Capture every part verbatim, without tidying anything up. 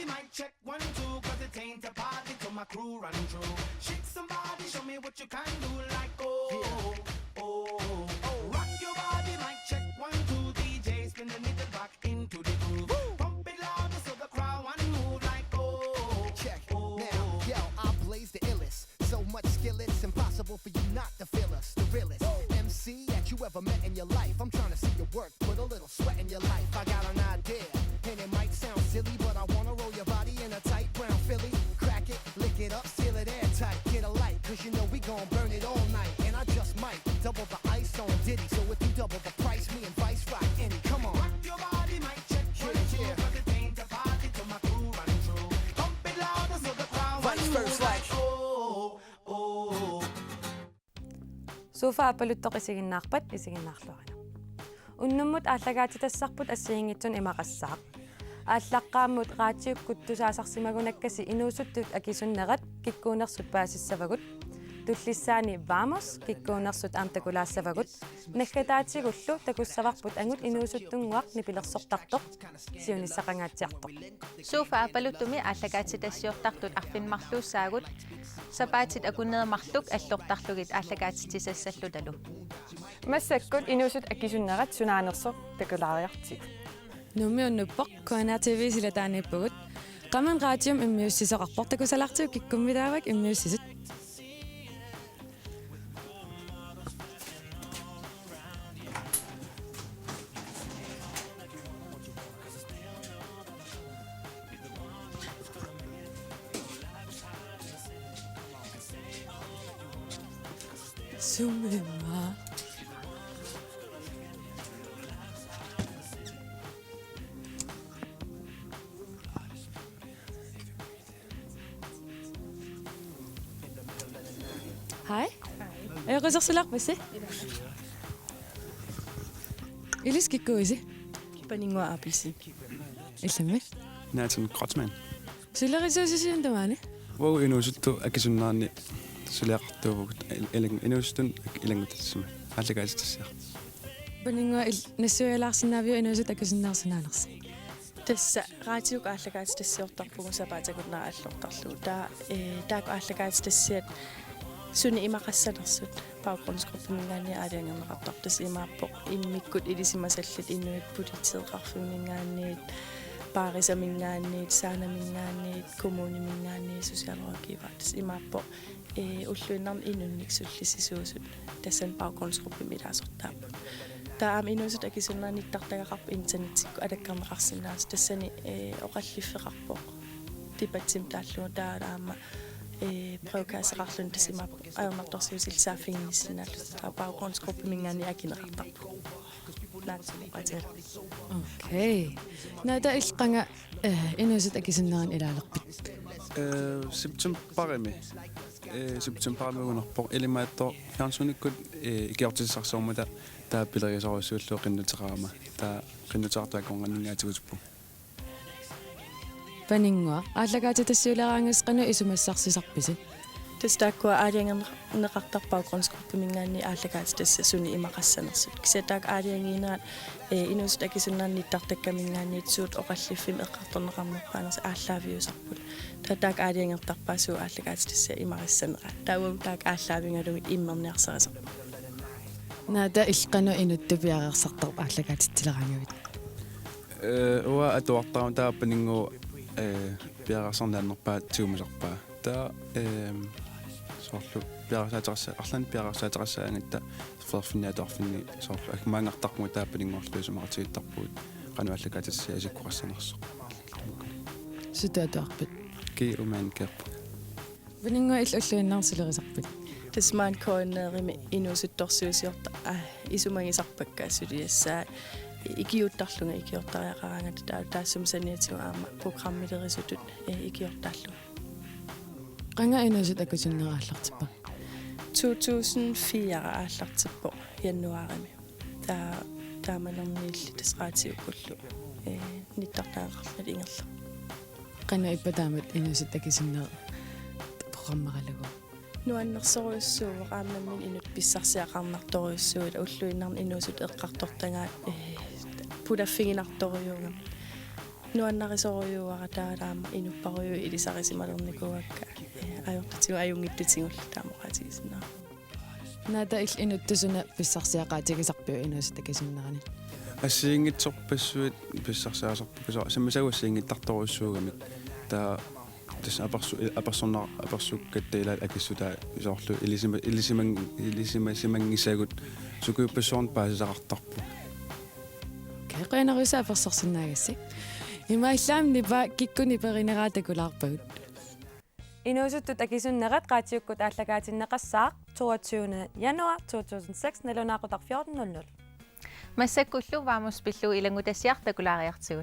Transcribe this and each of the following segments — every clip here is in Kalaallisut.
Mic check one, two, 'cause it ain't a party till my crew run through. Shake somebody, show me what you can do, like, oh, oh. Rock your body, mic check one, two, D J, spin the needle back into the groove. Pump it louder so the crowd want move, like, oh, check. Oh. Now, yo, I blaze the illest. So much skill, it's impossible for you not to feel us. The realest M C that you ever met in your life. I'm trying to see your work, put a little sweat in your life. I got an idea, and it might sound silly, but I wanna roll your body in a tight brown Philly. Crack it, lick it up, seal it airtight. Get a light, 'cause you know we gon' burn it all night. And I just might double the ice on Diddy. So if you double the price, me and Vice rock any. Come on. Rock your body, mic check one, two, 'cause it ain't a party till my crew run through. Pump it louder so the crowd want move, like, oh, oh. Sofa Appaluttoq isiginnaarpat isiginnaarluarina. Unnummut aallakaatitassarput assigiinngitsunik imaqassaaq. Aallaqqaammut raatiukkut tusaasarsimagunakkasi inuusuttut akisunnerat kikkuunersut paasissavagut. Tullissaani Vamos kikkuunersut aamma takulaassavagut. Naggataatigullu takussavarput angut inuusuttunnguaq nipilersortartoq siunissaqangaatsiartoq. Sofa Appaluttumi aallakaatitassiortartut arfineq-marluussaagut. Sapaatit akunneri marluk allortarlugit aallakaatitsissassallutalu. Massakkut inuusuttut akisunnerat sunaanersoq takulaariartigu. Nuummi unnuppoq, K N R T V silataaniippugut. Qamani raatiumi immiussisoqarpoq, takusalaartigu kikkummitaava immiussisut. Sumimma. Hej. Ajoqusersilaarpassi? Ilissi kikkuuisi? Paninnguaq Abelsen. Illimmi? Nathan Kreutzmann. Sulerisuusisi una tamaani? Uagut inuusuttut akisunneranni suliaqartuuvugut il-, ilang-, inuusuttut ak-, ilanngutassama. Aallakaatitassiaq. Paninnguaq, il-, nassuialaarsinnaaviuk inuusuttut akisunnerat sunaanersoq? Tassa raatiukkut aallakaatitassiortarpugut sapaatit akunneri allortarlugu. Taava, eh, taakku aallakaatitassiat sunik imaqassanersut. Baggrundsgruppeminngaanniit aalajangerneqartarput, tassa imaappoq immikkut ilisimasallit inuit politeeqarfimminngaanniit, Paarisaminngaanniit, Sanaminngaanniit, kommuniminngaanniit, socialrådgiver. Tassa imaappoq, eh, ulluinnarni inunnik sullissisuusut tassani baggrundsgruppemi ilaasortaapput. Taava aamma inuusuttut akisunnerat nittartagaqarpoq internetikkut alakkarneqarsinnaasut, tassani, eh, oqalliffeqarpoq. Debatsimik taallugu taava aamma, eh, brevkasseqarluni, tassa imaappoq ajornartorsiutit saaffiginnissinnaallutik, taava baggrundsgruppeminngaanniit akineqartarput. Naatsunuqatit. Okay. Naata, illit qanga, eh, inuusuttut akisunneranni ilaalerpit? Eh, septemberimi. Eh, septemberimi uunarpoq, ilimaattoq fjernsynikkut, eh, ikiortissarsiormata taava pilerisorujussuullugu qinnuteqarama. Taava qinnuteqartoq akornanninngaatigut. Paninnguaq, aallakaatitassiuleraangassi qanoq isumassarsisarpisi? Tassa taakkua aalajangerneqartarput baggrundsgruppeminngaanniit aallakaatitassiat sunik imaqassanersut. Kisianni taakku aalajangiinerat, eh, inuusuttut akisunneranni nittartakkaminngaanniit suut oqalliffimmi eqqartorneqarnerpaanersoq aallaaviusarput. Taava taakku aalajangertarpaat suut aallakaatitassiat imaqassaneraat. Taava taakku aallaavigalugit immerniarsarisarput. Naata, illit qanoq inuttut piareersartarpit aallakaatitsileraangavit? Eh, uanga atuartarama taava paninnguaq, eh, piareersarneq annerpaaq tigumasarpaa. Taava, ehm, soorlu piareersaateqassa-, arlaannik piareersaateqassaagatta feriarfinni atuarfinni soorlu akmaangartarpunga taava paninnguarlu isumaqatigiittarpugut qanoq aallakaatitassiaq isikkoqassanersoq. Sutut atuarpit? Ki uman kerpu. Paninnguaq, illit ulluinnarni sulerisarpit? Tassa maani K N R-imi inuusuttorsiusiorta-, aa, isumagisarpakka suliassaat ikiuuttarlunga ikiortariaqaraangata, taava taassuma saniatigut aamma programmilerisutut, eh, ikiortaallunga. Qanga inuusuttut akisunnera aallartippa? To tusind fire aallartippoq januaarimi. Taava taamanerniilli tassa raatiukkullu, eh, nittartagaqarlunga ingerlavoq. Qanoq ippa taamatut inuusuttut akisunnera programmeralugu? Nuannersorujussuuvoq, aamma nammineq inuttut pissarsiaqarnartorujussuuvoq, ulluinnarni inuusuttut eqqartortagaat, eh, pulaffiginartorujuugami. Nuannarisorujussuuara taava aamma inuppassuit ilisarissimalernikuuakka. Ee, ajoqatigut ajunngitsutigullu taama oqaatigisinnaavara. Naata il-, inuttusuna pissarsiaqaatigisarpiuk inuusuttut akisunneranni? Assigiinngitsorpassuit pissarsiarisarpakka, soorlu sammisagut assigiinngitsorujussuugamik. Taava tassa apersu-, apersorna-, apersukkatta ilaat akissutaa soorlu ilisima-, ilisima-, ilisimasimanngitsagut sukujuppassuarnik paasisaqartarput. Okay, qujanarujussuaq apersorsinnaagassi. Imaallaat Nipaa kikkut niperinerai takulaarpagut. Inuusuttut akisunnerat raatiukkut aallakaatinneqassaaq toogtyvende januar to tusind seks nalunaaqutaq fjorten nul nul. Massakkullu Vamos pillugu ilanngutassiaq takulaariartigu.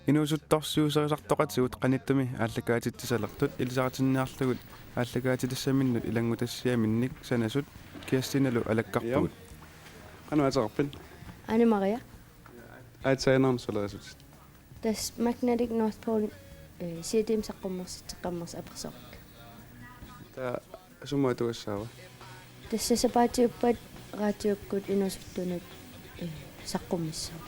Inuusuttorsiuserisartoqatigut qanittumi aallakaatitsisalertut ilisaritinniarlugu aallakaatitassaminnut ilanngutassiaminnik sanasut Kirstinalu alakkarpugut. Qanoq ateqarpit? Anne Maria. Aatsaannguaq sulerisut. Tassa Magnetic North Pole, eh, C D-mik saqqummersitseqqammersoq apersorakku. Taava sumut atugassaava? Tassa sapaatiuppat raatiukkut inuusuttunut, eh, saqqummissaaq.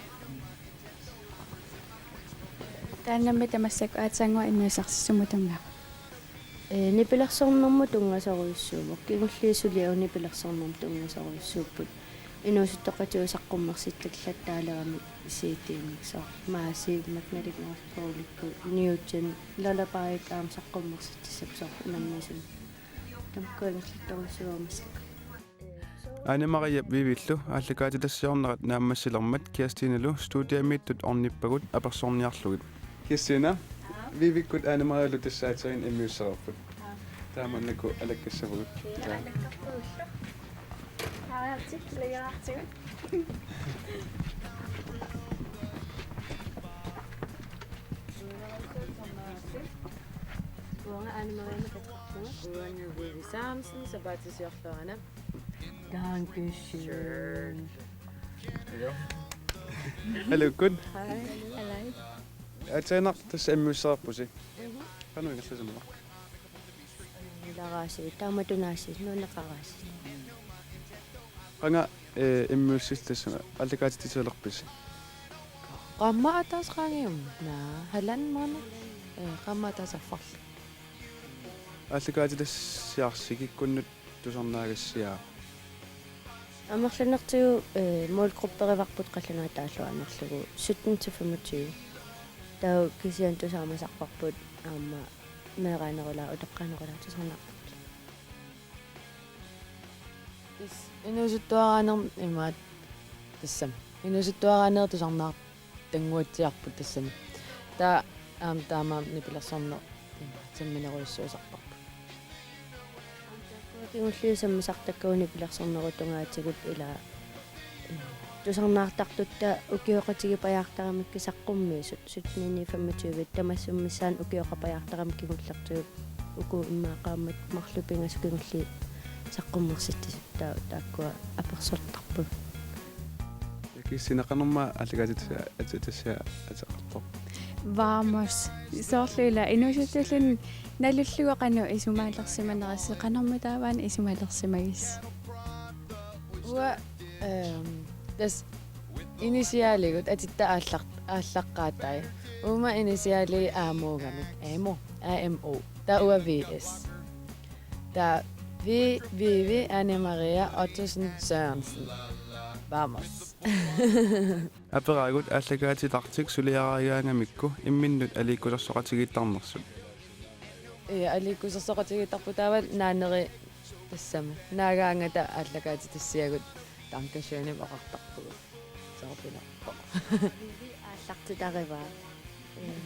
Taannami tamassi aatsaannguaq immiussarsissummut tunngaviuk? Ee, nipilersornermut tunngasorujussuuvoq. Kingulliit suliagut nipilersornermut tunngasorujussuupput. Inuusuttoqatigut saqqummersittalaattaaleramik C D-mik soorlu Massive Magnetic North Pole-ikkut, Newton, Lullaby aamma saqqummersitsissapput soorlu unammisut. Tamakku ingerlattorujussuuvoq massakkut. Anne Maria Vivillu aallakaatitassiornerat naammassilermat Kirstinalu studiamiittut ornippagut apersorniarlugit. Kirstina, Vivikkut Anne Mariallu tassa aatsaannguaq immiussareerput. Aa. Taava maannakkut alakkassavugut. Ja, ja. Alakkarpugullu. Aajartik, liiartigut. Uanga Anne Mariamik ateqarpunga. Uanga Vivi Sørensen, sapaatip siorlerana. Dankeschön. Hallo, kun. Hej. Halløj. Aatsaannguaq tassa immiussareerpusi. Mhm. Qanoq ingerlasimava? Ilaraasi, taamatunaasi, nuunneqaraasi. Qanga, eh, immiussissi tassa aallakaatitalerpisi? Qaammat ataaseq qaangiupput. Naa, halvanden måned. Eh, qaammat ataaseq affarlu. Aallakaatitassiarsi kikkunnut tusarnaagassiaa? Amerlanertigut, eh, målgrupperivarput qallunaatut taallugu amerlugu sytten til femogtyve. Taava kisianni tusaamasarparput aamma meeraanerulaaq, utoqqaanerulaaq tusarnaarparput. Tassa inuusuttuaraanermi imaattoq tassami. Inuusuttuaraanerit tusarnaartannguatsiarput tassami. Taava aamma taamaammat nipilersorneq samminerujussuusarparput. Kingulliit sammisartakkagut nipilersornerup tungaatigut ila tusarnaartartutta ukioqatigipajaartaramikkit saqqummiisut sytten femogtyve tamassi missaani ukioqapajaartaramik kingullertigut uku immaqa qaammat marluk pingasut kingulliit saqqummersitsisut taa-, taakkua apersortarput. Kirstina, qanormaa aallakaatitassiaq ate-, tassiaq ateqartoq? Vamos. Soorlu ila inuusuttulluni nalullugu qanoq isumaalersimanerassi, qanormitaava isumaalersimagissi? Uanga, ehm, tassa initialigut atitta aallaq-, aallaqqaatai. Uuma initiali A M O-gamik. A M O. A M O. Taava uanga V S. Taava Vi-, Vivi Anne Maria Ottosen Sørensen. Vamos. Aperaagut aallakaatilaartik suliarigaangamikku imminnut aliikkusersoqatigiittarnersut. Ee, aliikkusersoqatigiittarput taava naaneri tassami. Naagaangata aallakaatitassiagut Dankeschönimik oqartarpugut. Soorpinerpoq. Vivi aallartitarivaa. Ee.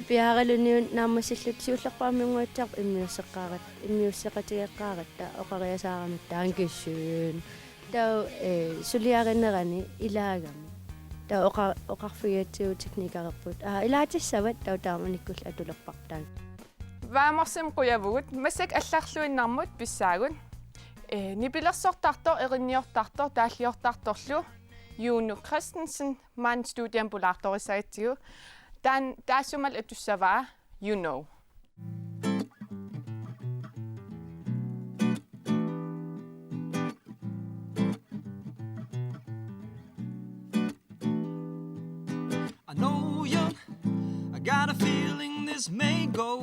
Piaaralunilu naammassilluta siullerpaamiunnguatsiarpoq immiusseqqaarat-, immiusseqatigeqqaaratta oqariasaarami Dankeschön. Taava, eh, suliarinerani ilaagami. Taava oqa-, oqarfigigatsigu teknikereerput: Aa, ilaatissavat, taava taamanikkulli atulerparput taanna. Vamos-imut qujavugut, massakkut allarluinnarmut pissaagut. Eh, nipilersortartoq, erinniortartoq, taalliortartorlu Juno Christensen maani studiami pulaartorissagatsigu. Taanna taassumalu atussavaa You Know. Got a feeling this may go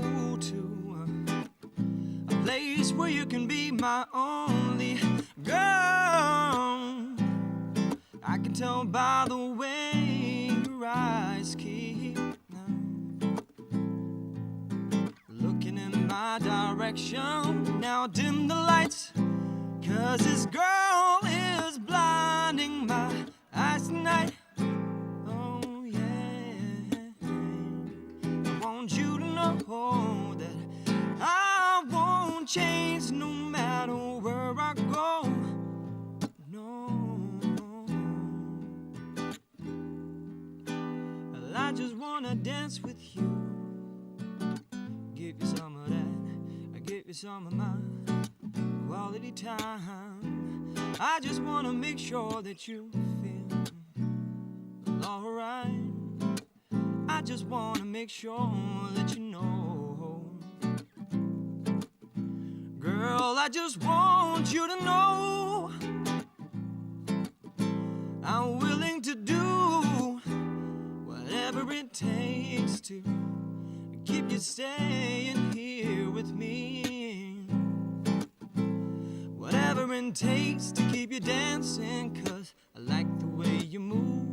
to a place where you can be my only girl. I can tell by the way your eyes keep looking in my direction. Now dim the lights, 'cause this girl is blinding my eyes tonight. Oh yeah. I want you to know that I won't change no matter where I go. No. Well, I just wanna dance with you. Give you some of that. I give you some of my quality time. I just wanna make sure that you feel alright. I just wanna make sure that you know. Girl, I just want you to know I'm willing to do whatever it takes to keep you staying here with me. Whatever it takes to keep you dancing, 'cause I like the way you move.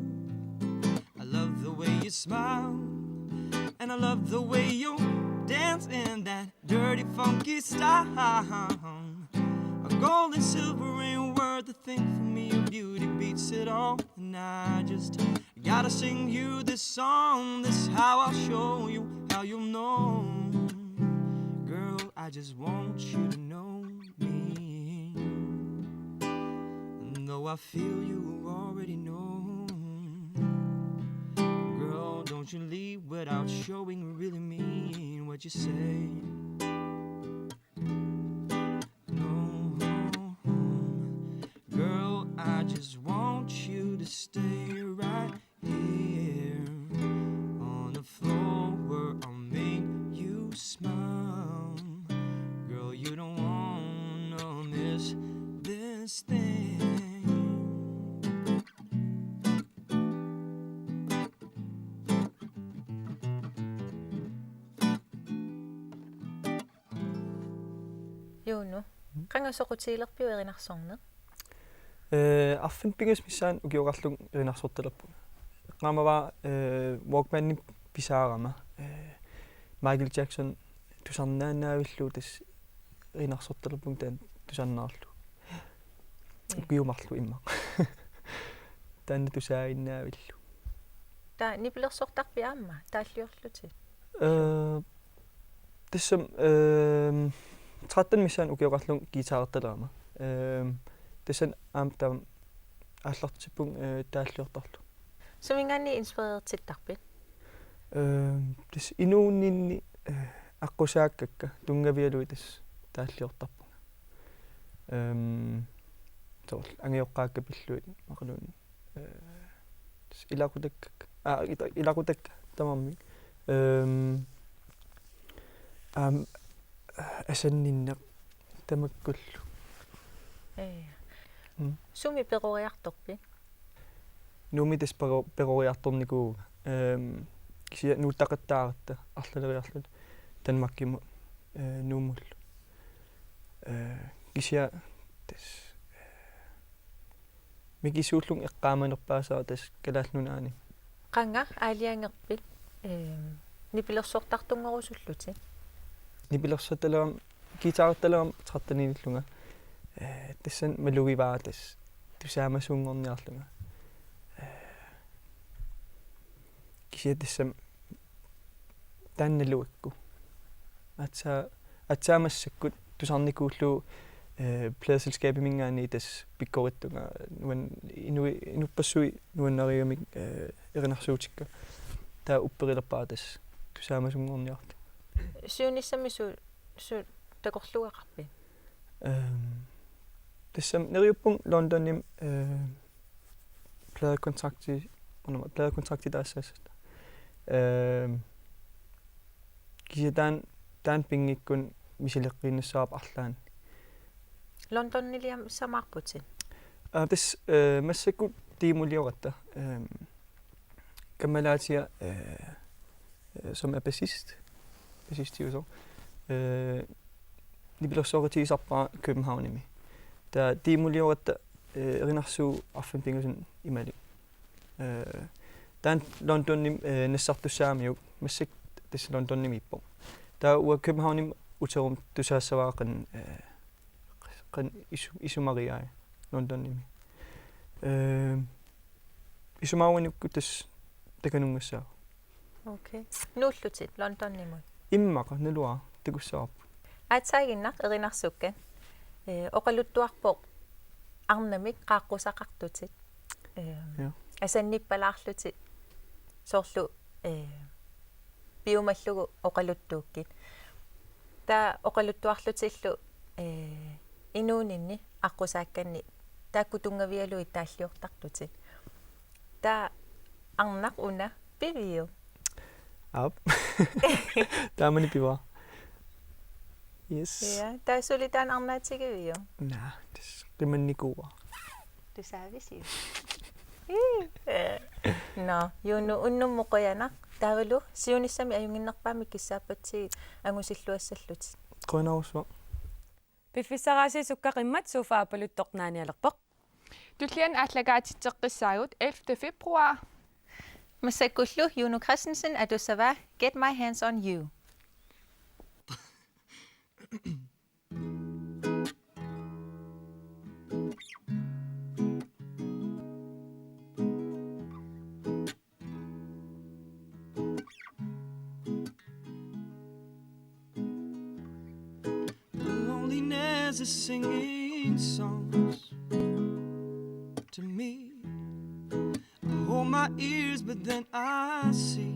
I love the way you smile. And I love the way you dance in that dirty, funky style. A gold and silver ain't worth a thing for me. Your beauty beats it all. And I just gotta sing you this song. This how I'll show you how you'll know. Girl, I just want you to know me. And though I feel you already know, girl, don't you leave without showing you really mean what you say. No, girl, I just want you to stay right here on the floor where I make you smile. Girl, you don't wanna miss this thing. Juno, qanga soqutigilerpiuk erinarsorneq? Ee, arfineq pingasut missaanni ukioqarlunga erinarsortalerpunga. Eqqaamavara, ee, Walkmanimi pisaarama, ee, Michael Jackson tusarnaannaavillugu tassa erinarsortalerpunga taanna tusarnaarlugu. Mm. Ukioq marluk immaqa. Taanna tusaaginnaavillugu. Taava nipilersortarpit aamma taalliorlutit? Ee, tassami, ehm, tretten missaanni ukioqarlunga guitarertalerama. Ehm, tassani aamma taama aallartippunga, ee, taalliortarlugu. Suminngaanniit inspirerertittarpit? Ehm, tassa inuuninni, ee, aqqusaakkakka tunngavigalugit tassa taalliortarpunga. Ehm, soorlu angajoqqaakka pillugit imaluunniit, ee, tassa ilaqutakka, aa, ita-, ilaqutakka tamarmik. Ehm, aamma asanninneq tamakkullu. Ee. Mm. Sumi peroriartorpit? Nuummi tassa pero-, peroriartornikuuvunga. Ehm, kisianni nuuttaqattaaratta arlaleriarluta Danmarkimut, ee, Nuummullu. Ee, kisianni tassa, ee, mikisuullunga eqqaamanerpaasara tassa Kalaallit Nunaanni. Qanga aalajangerpit, ehm, nipilersortartunngorusullutit? Nipilersortalerama, guitarertalerama tretteniullunga. Ee, tassani malugivara tassa tusaamasuunngorniarlunga. Ee, kisianni tassami taanna naluakku. Aatsaat, aatsaat massakkut tusarnikuullugu, ee, pladeselskabiminngaanniit tassa pikkorittunga nuan-, inui-, inuppassuit nuannarigamik, ee, erinarsuutikka. Taava upperilerpara tassa tusaamasuunngorniarlugu. Siunissami su-, suut takorluugaqarpit? Ehm, tassami neriuppunga Londonimi, ee, pladekontrakti, unama, pladekontrakti taassaassatta. Ehm, kisianni taanna, taanna pinngikkunik misileqqiinnassavarput arlaanni. Londoniliamissamaarputit? Aa, tassa, ee, massakkut tiimulioratta. Ehm, kammalaatiga, ee, øh, som er bassist, bassistiusoq, øh, nipilersoqatigisarpara Københavnimi. Taava Diimulioratta, øh, erinarsuup arfineq-pingasunut imalik. Øh, taanna Londonimi, øh, nassartussaamiuk, massakkut tassa Londonimiippoq. Taava uanga Københavnimi uterum tusaassavara qan-, øh, qan-, isu-, isumariai Londonimi. Øh, isumaaruinnarlugu tassa takanungassaaq. Okay. Nuullutit Londonimut? Immaqa, naluara, takussavarput. Aatsaaginnaq erinarsukkat. Øh, oqaluttuarpoq arnamik qaaqqusaqartutit. Øh, ja. Asannippalaarlutit soorlu, øh, piumallugu oqaluttuukkit. Taava oqaluttuarlutillu, øh, inuuninni aqqusaakkanni taakku tunngavigalugit taalliortartutit. Taava arnaq una piviuk? Aap. Taamani pivara. Yes. Ja, taava suli taanna arnaatigiviuk? Naa, tassa qimannikuuara. Tusaavisiuk? Ii. Nå, Juno, unnummut qujanaq. Taavalu siunissami ajunnginnerpaamik kissaappassigit angusilluassallutit. Qujanarsuaq. Piffissaraasiit sukkaqimmat Sofa Aapaluttoq naanialerpoq. Tulliani aallakaatitseqqissaagut ellevte februar. Massakkullu Juno Christensen atussavaa Get My Hands on You. Loneliness is singing songs to me. I hold my ears, but then I see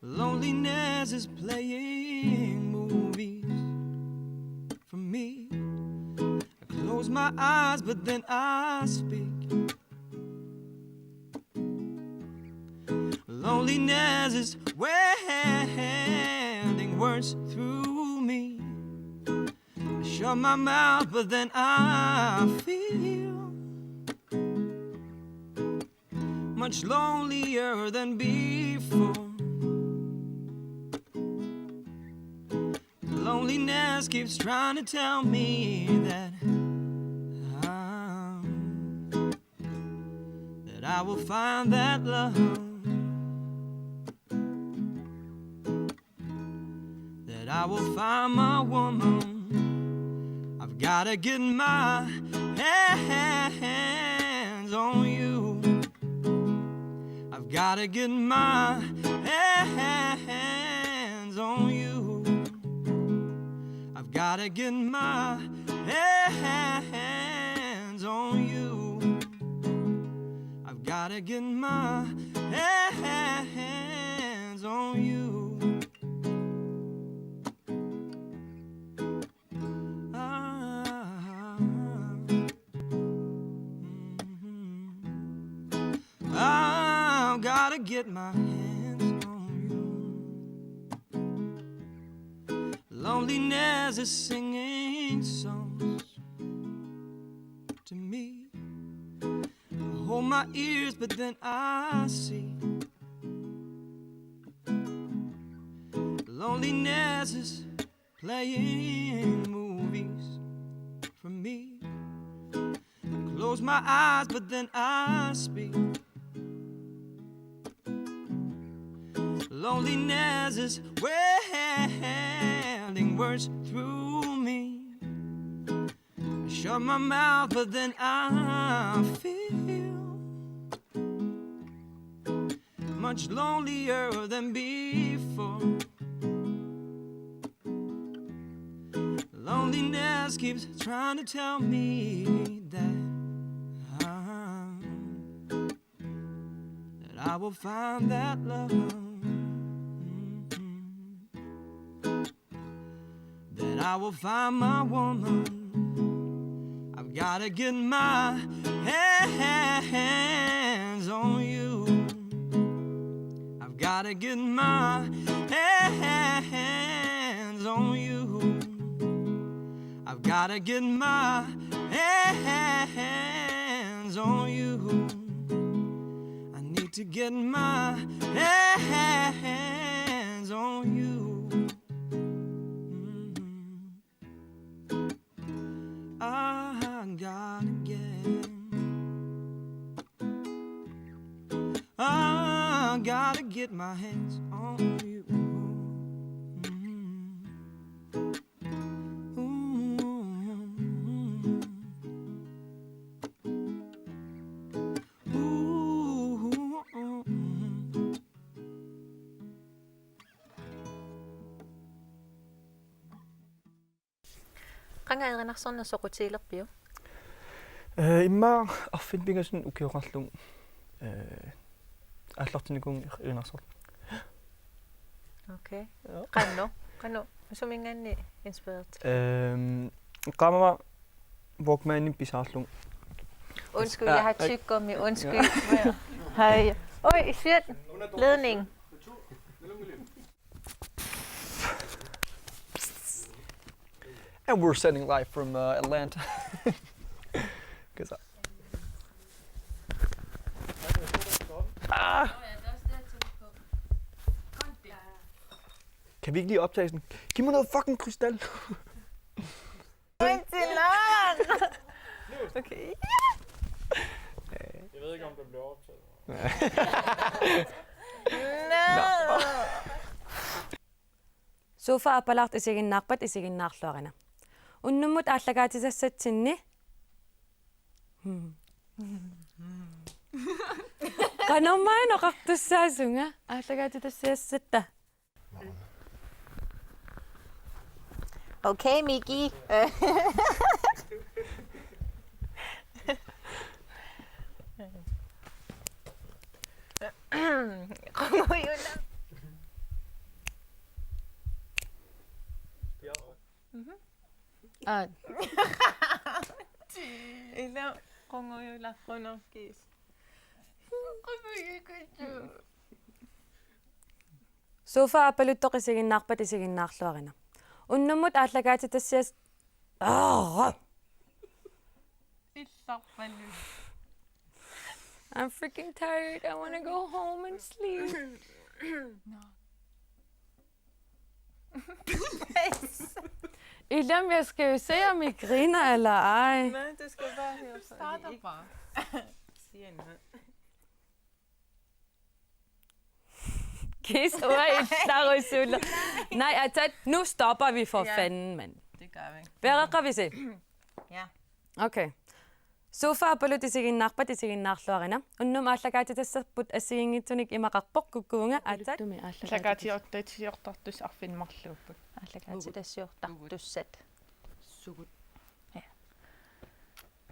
loneliness is playing movies for me. I close my eyes, but then I speak. Loneliness is wending words through me. I shut my mouth, but then I feel much lonelier than before. Loneliness keeps trying to tell me that I'm, that I will find that love, that I will find my woman. I've gotta get my hands on you. I've gotta get my hands on you. I've gotta get my hands on you. I've gotta get my hands on you. Ah, mm-hmm. I've gotta get my hands on you. Loneliness is singing songs to me. I hold my ears, but then I see loneliness is playing movies for me. I close my eyes, but then I speak. Loneliness is wending words through me. I shut my mouth, but then I feel much lonelier than before. Loneliness keeps trying to tell me that I'm, that I will find that love. Mm-hmm. That I will find my woman. I've gotta get my hands on you. I've gotta get my hands on you. I've gotta get my hands on you. I need To get my hands on you. Mm-hmm. I gotta get, I gotta get my hands on you. Mm-hmm. Ooh. Ooh. Qanga erinarsorneq soqutigilerpiuk? Eh, immaqa arfineq-pingasunut ukioqarlunga, eh, aallartinnikuuvunga erinarsorlunga. Okay. Ja. Qanoq? Qanoq? Suminngaanniit inspireret? Ehm, qaammammut Walkmanimik pisaarlunga. Undskyld, jeg har tyggegummi. Undskyld. Ja. Hej. Oj, shit. Ledning. And we're sending live from, uh, Atlanta. 'Cause I... Ah! Kan vi ikke lige optage sådan? Giv mig noget fucking krystal. Ej, til langt. Okay. Jeg ved ikke, om der bliver optaget. Sofa aappalaartoq isiginnaarpat isiginnaarluarina. Unnummut aallakaatitassatsinni. Hmm. Qanormaana oqartussaasunga aallakaatitassiassatta. Okay, Miki. Qungujula. Aa. Ila qungujula qunarkiis. Sofa aappaluttoq isiginnaarpat isiginnaarluarina. Unnummut aallakaatitassias-, Aarra! Illarpalu. I'm freaking tired. I wanna go home and sleep. Ilami, jeg skal jo se, om I griner eller ej. Nej, du skal bare høre på. Vi starter bare. Siger noget. Kis, hvor er I? Nej, altså, nu stopper vi for Ja. Fanden, mand. Det gør vi. Pereqavisi? Ja. Okay. Sofa aappaluttoq isiginnaarpat isiginnaarluarina. Unnummut aallakaatitassarput assigiinngitsunik imaqarpoq kukkuunga aatsaat. Aallakaatiortartussat arfineq-marluupput. Aallakaatitassiortartussat. Sugut.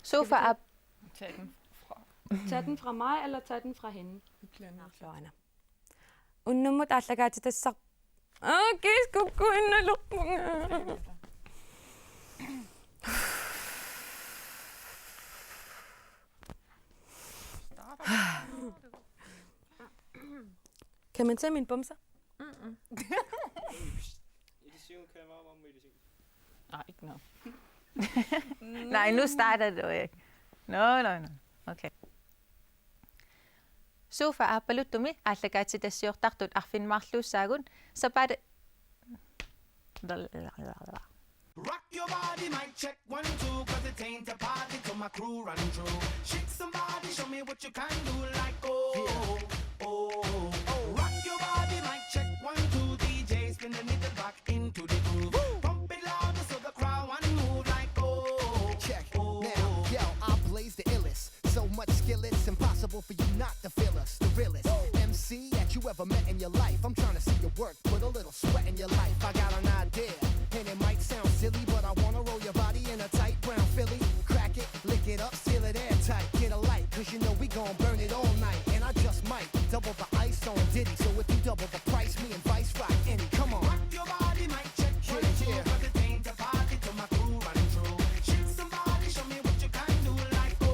Sofa aap. Tag den fra. Tag den fra mig, eller tag den fra hende. Et eller andet. Florina. Unnummut aallakaatitassar-, Aa, kiis kukkuinnalerpunga. Kan man se mine bumser? I kan sige, hun kan meget, meget medicin. Nej, ikke noget. Nej, nu starter du ikke. No, no, no. Okay. Sofa aappaluttoq aallakaatitassiortartut arfineq-marluussaagut sapaat. Rock your body, mic check, one, two, cause it ain't a party till my crew run through. Shake somebody, show me what you can do, like, oh, oh, oh. Rock your body, mic check, one, two, D J, spin the needle back into the groove. Pump it louder so the crowd wanna move, like, oh, check. Oh, now, yo, I blaze the illest. So much skill, it's impossible for you not to feel us. The realest M C that you ever met in your life. I'm trying to see your work, put a little sweat in your life. I got an idea, and it might sound silly, but I wanna roll your body in a tight brown Philly. Crack it, lick it up, seal it airtight. Get a light, cause you know we gon' burn it all night. And I just might double the ice on Diddy. So if you double the price, me and Vice rock any. Come on. Rock your body, mic check, one, two, cause it ain't a party till my crew run through. Shake somebody, show me what you can do, like, oh,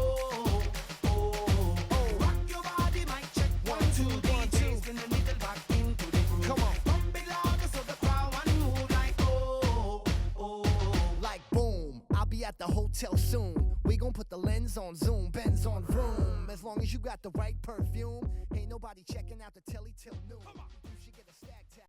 oh, oh. Rock your body, mic check, one, two, D J, spin the needle back into the groove. Come on. Pump it louder so the crowd wanna move, like, oh, oh, oh. Like, boom, I'll be at the hotel soon. We gon' put the lens on zoom, Benz on vroom. As As long as you got the right perfume, ain't nobody checking out the telly till noon. You should get a stag tag.